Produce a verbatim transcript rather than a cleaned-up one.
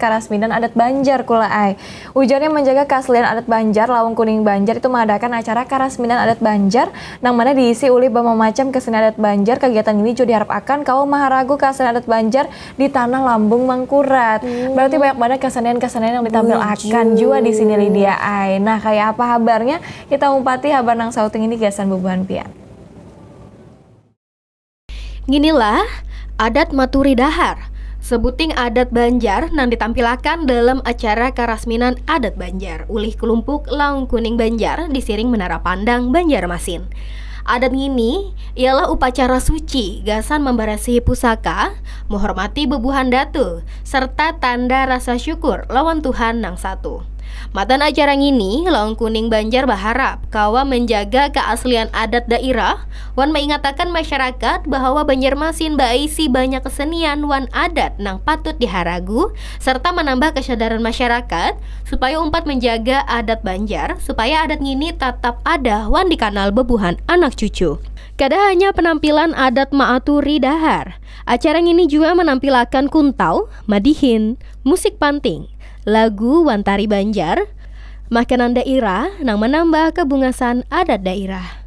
karasminan adat Banjar kula ai. Ujarnya menjaga keaslian adat Banjar, Laung Kuning Banjar itu mengadakan acara karasminan adat Banjar nang mana diisi ulih bamamacam kesenian adat Banjar. Kegiatan ini juga diharapkan kawa maharagu keaslian adat Banjar di tanah lambung Mangkurat. Berarti banyak banget kesenian-kesenian yang ditampilkan juga di sini Lydia ai. Nah, kayak apa habarnya? Kita umpati habar nang sauting ini gasan bubuhan pian. Nginilah adat Maturi Dahar, sebuting adat Banjar nang ditampilakan dalam acara karasminan adat Banjar ulih kelompok Laung Kuning Banjar di siring Menara Pandang Banjarmasin. Adat ngini ialah upacara suci gasan memberesihi pusaka, menghormati bebuhan datu, serta tanda rasa syukur lawan Tuhan nang satu. Matan acara ngini, Laung Kuning Banjar baharap kawa menjaga keaslian adat daerah wan mengatakan masyarakat bahwa Banjarmasin baisi banyak kesenian wan adat nang patut diharagu serta menambah kesadaran masyarakat supaya umpat menjaga adat Banjar supaya adat ngini tetap ada wan dikenal bebuhan anak cucu. Kada hanya penampilan adat maaturi dahar, acara ngini juga menampilakan kuntau, madihin, musik panting, lagu wan tari Banjar, makanan daerah nang menambah kebungasan adat daerah.